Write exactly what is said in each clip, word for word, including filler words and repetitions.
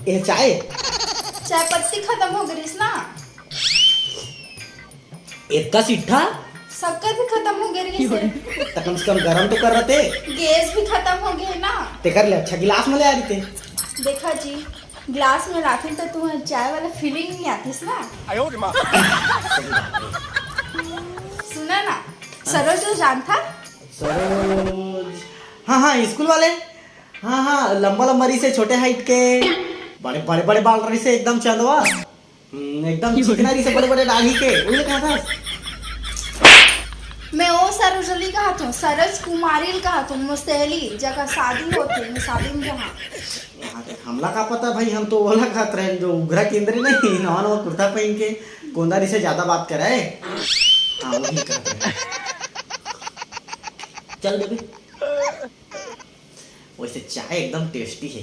ए चाय? चाय पत्ती खतम हो गे रिहिस ना। एतका सिट्ठा? शक्कर भी खतम हो गे रिहिस हे। त कम से कम गरम तो कर रहते। गैस भी खतम हो गे ना। तेकर ले अच्छा गिलास में ले आ रहिते। देखा जी, गिलास में लातिन त तुंहर चाय वाला feeling नइ आतिस ना। सुना ना, सरोज ल जानथा? सरोज? हाँ, हाँ, स्कूल वाले। हाँ, हाँ, लंबा लंबा रहिसे, छोटे height के, बड़े, बड़े, बड़े बाल रहिसे, एकदम चंदवा। हम्म, एकदम चिकना रहिसे, बड़े, बड़े दाढ़ी के, उही ल कहाथस। मैं ओ सरोज ल नइ कहाथों, सरोज कुमारी ल कहाथों, मोर सहेली, जकर शादी होथे, मैं शादी में जाहूं। हाँ, त हमला का पता भाई, हम तो ओला कहत रहेन, जो उघरा केंद्री नहीं, नवा नवा कुर्ता पहिन के, कोंदा रहिसे, ज्यादा बात करे। हाँ, वही कहत रहेन। चल बेबी। वैसे चाय एकदम tasty हे।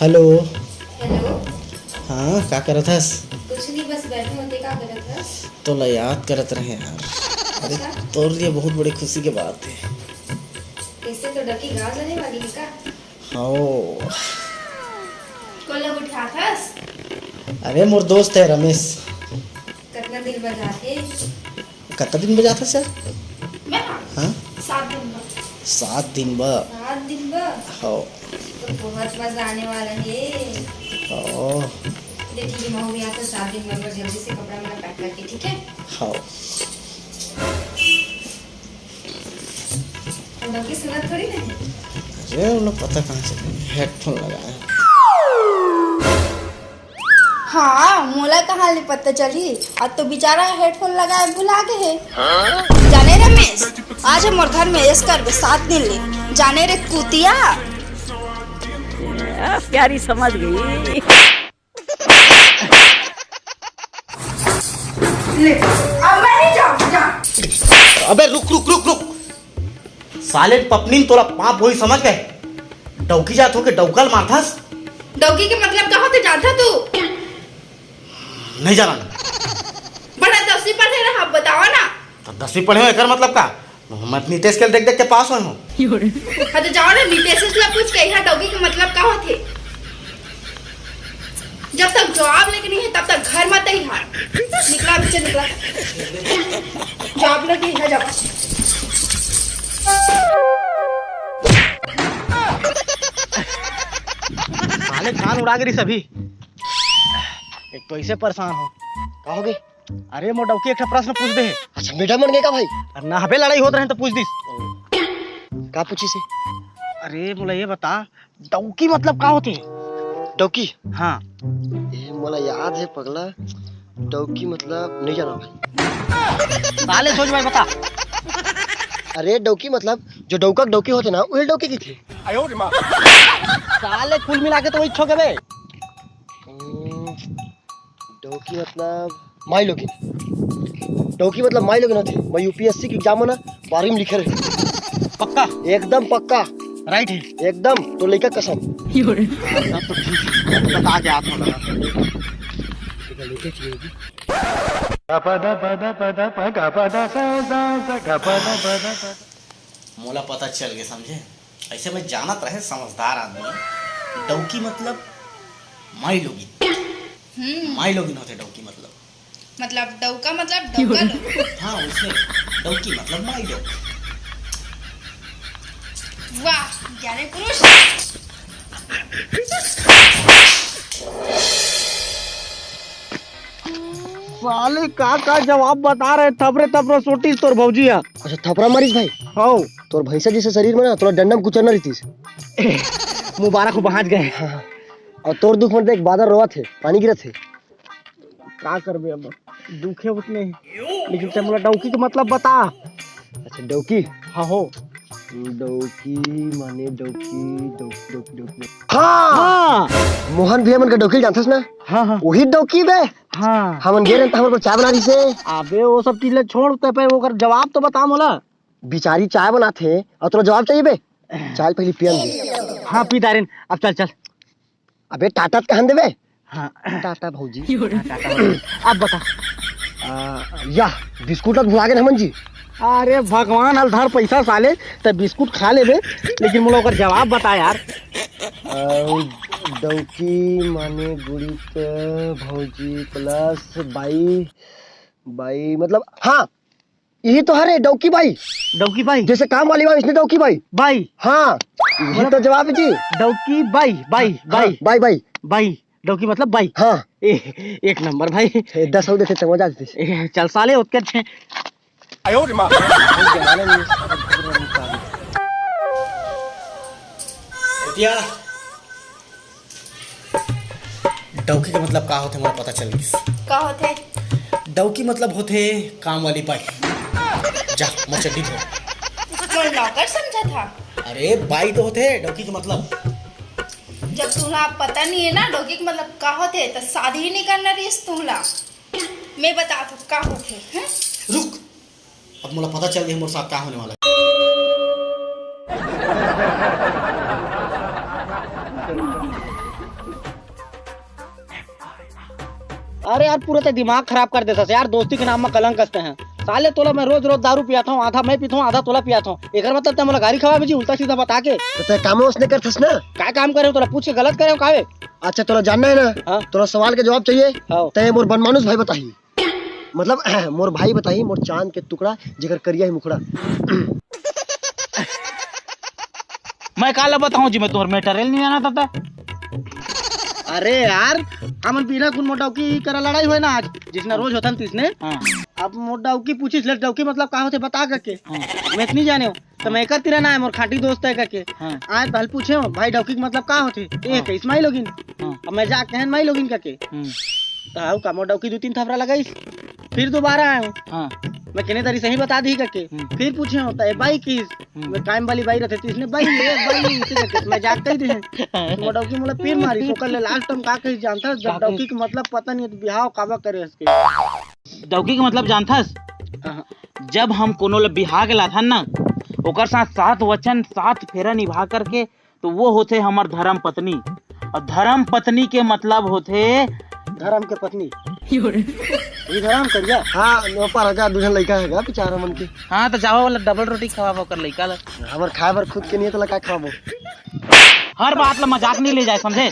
हेलो। हेलो। हाँ, का करत हस? कुछ नहीं, बस बैठे हों, का करत हस? तोला याद करत रहें यार। अरे, अच्छा। तोर लिए बहुत बड़ी खुशी के बात हे। कइसे, तो डौकी गाँव जाने वाली हे का? हव। कोन ल गोठियाथस? अरे, मोर दोस्त हे रमेश। कतना दिन बर जाथे? कतना दिन बर जाथस यार? मैं? हाँ? सात दिन बर। सात दिन बर? सात दिन बर? हव। तो बहुत मजा आने वाला हे। हव। देखिए, महू भी आथों सात दिन बर, जल्दी से कपड़ा मन pack करके, ठीक है? हव। डौकी सुनत थोड़ी ना हे। अरे, ओला पता कहाँ से, headphone लगाए हे। हाँ, मोला कहाँ ले पता चलही? अब तो बेचारा headphone लगाए भुला गे हे। जाने रमेश, आज मोर घर में ऐश करबे सात दिन ले। जाने रे कुतिया। आ, प्यारी समझ गई। ले, अब मैं नहीं जाऊँ, जा। अबे रुक, रुक, रुक, रुक। साले पपनीन तोला पाप होही समझ गे? डौकी जात हो के डौका ल मारथस? डौकी के मतलब का होथे जानथा तू? नहीं जानन। बड़ा दसवीं पढ़े रहा, बतावा ना। त दसवीं पढ़े हो, एकर मतलब का? मैं नितेश के देख देख के पास होय हूँ। हाँ, तो जाओ ना, नितेश से पूछ के, यहाँ डौकी के मतलब का होथे? जब तक जवाब लेके नहीं है, तब तक घर मत ही हार। निकला, पीछे निकला। जवाब लेके यहाँ जाओ। साले कान उड़ा गे रहिस अभी। एक तो ऐसे परेशान हो। का हो गे? अरे, मोर डौकी एक ठा प्रश्न पूछ दे। अच्छा, madam बन गे का भाई? अरे ना हबे, लड़ाई होत रहे तो पूछ दिस। का पूछिस हे? अरे, मोला ये बता, डौकी मतलब का होथे? डौकी? हाँ। ए, मोला याद हे पगला, डौकी मतलब नहीं जाना भाई। साले सोच भाई बता। अरे, डौकी मतलब जो डौका के डौकी होथे ना, उही डौकी कहिथे। साले कुल मिला के तो वही छो के बे। हम्म, डौकी मतलब माई लोगिन। डौकी मतलब माई लोगिन होथे। मैं U P S C के exam में ना बारहवीं में लिखे रहे। पक्का? एकदम पक्का। Right है। एकदम, तो लइका कसम। हाँ, तब तो ठीक है। बता के आप मोला पता चल गया, समझे? ऐसे मैं जानत रहे समझदार आदमी। डौकी मतलब माई लोगिन। हम्म। माई लोगिन होथे डौकी मतलब। मतलब डौका मतलब डौका लोग। हाँ, वैसे डौकी मतलब माई लोग। वाह, ज्ञानी पुरुष। साले का का जवाब बता रहे, थपरे थपरे सोटिस तोर भौजी हा। अच्छा, थपरा मारिस भाई? हौ। तोर भैंसा जैसे शरीर में ना, तोला डंडा में कुचरना रहितिस। मुबारक हो, बाँच गए। हाँ, हाँ। और तोर दुख में देख, बादर रोवत हे, पानी गिरत हे। का करबे अब, दुखे उतने हे। लेकिन ते मोला डौकी के मतलब बता। अच्छा, डौकी? हाँ हो। डौकी माने डौकी, डौकी, डौकी, डौकी। हाँ! हाँ। मोहन भैया मन के डौकी ल जानथस ना? हाँ, हाँ। वही डौकी बे। हाँ। हमन गे रहेन त हमर बर चाय बना रहिसे। अबे वो सब चीज ला छोड़, ते पे ओकर जवाब तो बता मोला। बिचारी चाय बनाथे अउ तोला जवाब चाहिए बे? चाय ल पहली पियन दे। हाँ, पी डारेन। अब चल, चल। अबे टाटा त कहन देबे। हाँ। टाटा भौजी। हाँ, टाटा भौजी। अब बता। आ, या, बिस्कुट ला भुला गेन हमन जी। अरे भगवान, हल धर पैसा साले, त बिस्कुट खा लेबे, लेकिन मोला ओकर जवाब बता यार। अउ डौकी माने गुड़ित भौजी प्लस बाई, बाई मतलब, हाँ, यही तो हरे डौकी बाई। डौकी बाई? जैसे काम वाली बाई, इसने डौकी बाई। बाई? हाँ, यही तो जवाब है जी। डौकी बाई, बाई, हाँ, बाई। बाई, बाई। बाई, डौकी मतलब बाई। हाँ। ए, एक नंबर भाई। ए, दस हो देते तो मजा आती। ए, चल साले, ओतके अच्छे। भैया, डौकी के मतलब का होथे, मोला पता चल गिस। का होथे? डौकी मतलब होथे काम वाली बाई। जा, मोर चड्डी धो। मोर नौकर समझत हा? अरे, बाई तो होथे डौकी के मतलब। जब तुला पता नहीं है ना डौकी के मतलब का होथे, त शादी ही नहीं करना रहिस तुला। मैं बता तू का होथे, हैं? रुक, अब मोला पता चल गया मोर साथ का होने वाला है। अरे यार, पूरा ते दिमाग खराब कर देथस यार, दोस्ती के नाम म कलंक कसते हैं। साले तोला मैं रोज रोज दारू पियाथंव, आधा मैं पीथंव, आधा तोला पियाथंव। एकर मतलब ते मोला गारी खवाबे जी, उल्टा सीधा बता के। त ते कामो उसने करथस ना? का काम करे हंव, तोला पूछ के गलत करे हंव का बे? अच्छा, तोला जानना है ना? हाँ। तोला सवाल के जवाब चाहिए? हाँ। ते मोर बनमानुस भाई बताही। मतलब, मोर भाई बताही, मोर चांद के टुकड़ा, जेकर करिया ही मुखड़ा। मैं काला बताऊं जी, मैं तोर matter नहीं आना था। अरे यार, हमन बिना कुन मोर डौकी करा लड़ाई होय ना आज, जिसने रोज होथन तिसने। हाँ। अब मोर डौकी पूछिस ले, डौकी मतलब का होथे बता करके। हाँ। मैं तो नहीं जाने हंव, त मैं एकर तिरा ना आय, मोर खांटी दोस्त है करके। हाँ। आय पहल पूछे हंव, भाई डौकी के मतलब का होथे? ए, हाँ। कहिस माई लोगिन। हाँ। अब मैं जाके कहेन माई लोगिन करके। हम्म। त हव का मोर डौकी दू तीन थपरा लगाइस। फिर दोबारा आय हंव। हाँ। मैं केने तरी सही बता दिही करके। हम्म। फिर पूछे हंव, त ए बाई किस? हम्म। मैं कायम वाली बाई रथे, त इसने बाई, ए बाई, इसे करके। मैं जाके कहि देहे। मोर डौकी मोला फिर मारिस, ओकर ले last time का कहिस जानथस, जब का कहिस? डौकी के मतलब पता नहीं, त बिहाव काबर करे हस के। डौकी के मतलब जानथस? हाँ। जब हम कोनो ल बिहा के लाथन ना, ओकर साथ सात वचन, सात फेरा निभा करके, तो वो होथे हमर धर्म पत्नी। और धर्म पत्नी के मतलब होथे धर्म के पत्नी। ये धर्म करिया। हाँ, नो पर हजार दू झन लइका है गा बेचारा मन के। हाँ, तो जावा वाला डबल रोटी खवाबो कर लइका ला। हमर खाए बर खुद के नहीं है, तो ला का खवाबो? हर बात ला मजाक नहीं ले जाए, समझे?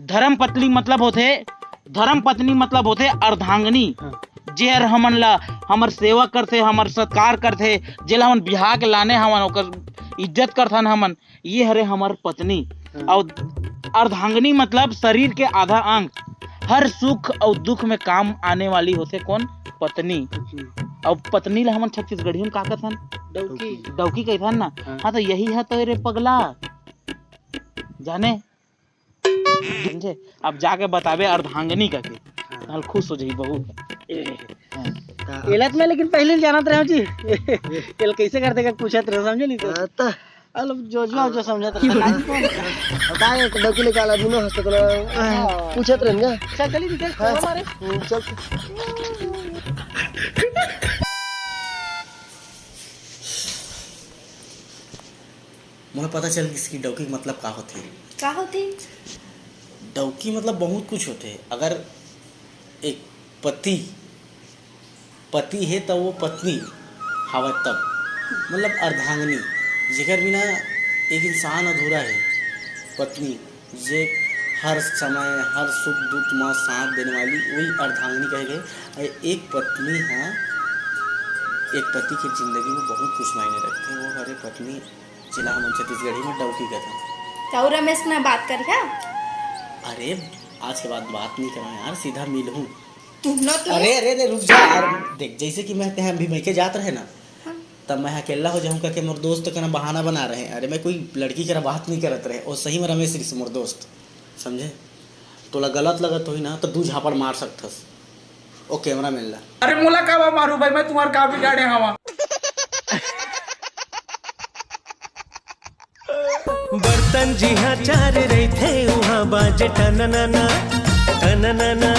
धर्म पत्नी मतलब होथे, धर्म पत्नी मतलब होथे अर्धांगिनी। हाँ। जे हर हमन ला, हमर सेवा करथे, हमर सत्कार करथे, जेला हमन बिहा के लाने हवन, ओकर इज्जत करथन हमन, ये हरे हमर पत्नी। हाँ। अउ अर्धांगिनी मतलब शरीर के आधा अंग, हर सुख अउ दुख में काम आने वाली होथे कोन? पत्नी। पत्नी। अउ पत्नी ला हमन छत्तीसगढ़ी में का कथन? डौकी। डौकी कहिथन ना। हाँ। हाँ, तो यही है तो रे पगला, जाने, समझे? अब जाके बताबे अर्धांगिनी करके, हाँ। कल खुश हो जाई बहुत। हाँ। एला त मैं लेकिन पहले ही जानत रहे हूँ जी। एल कैसे कर देगा पूछत रहे, समझे नहीं तो। हाँ, तो। अब जो जो जो समझत रहे। हाँ। पता है, एक डौकी लेके आला, दोनों हंसते तो हाँ। पूछत रहे ना। चल, चली, चल, हाँ। हमारे। हम्म, चल। मोला पता चल गिस कि डौकी के मतलब का होथे। का होथे? डौकी मतलब बहुत कुछ होथे। अगर एक पति, पति हे त वो पत्नी हावय तब, मतलब अर्धांगिनी, जेकर बिना एक इंसान अधूरा हे। पत्नी जे हर समय, हर सुख दुख म साथ देने वाली, वही अर्धांगिनी कहे गए। अउ एक पत्नी ह, एक पति के जिंदगी में बहुत कुछ मायने रखथे। वो हरे पत्नी, जेला हमन छत्तीसगढ़ी में डौकी कथन। त अउ रमेश ना बात कर क्या? अरे, आज के बाद बात नहीं करा यार, सीधा मिलहूँ। तुम ना तो अरे, अरे, अरे, रुक जा यार। देख, जैसे कि मैं, तें अभी मइके जात रहे ना, हाँ। तब मैं अकेला हो जाऊँ करके मोर दोस्त करा बहाना बना रहे। अरे, मैं कोई लड़की करा बात नहीं करत रहे, वो सही में रमेश रिस मोर दोस्त, समझे? तोला गलत लगत होही ना, तो दू झापड़ मार सकथस। ओ camera man ला। अरे मोला काबर मारू भाई, मैं तुम्हार का बिगाड़े हवा? बर्तन जिहाँ चार रहिथे, उहाँ बाजे टननना, टननना।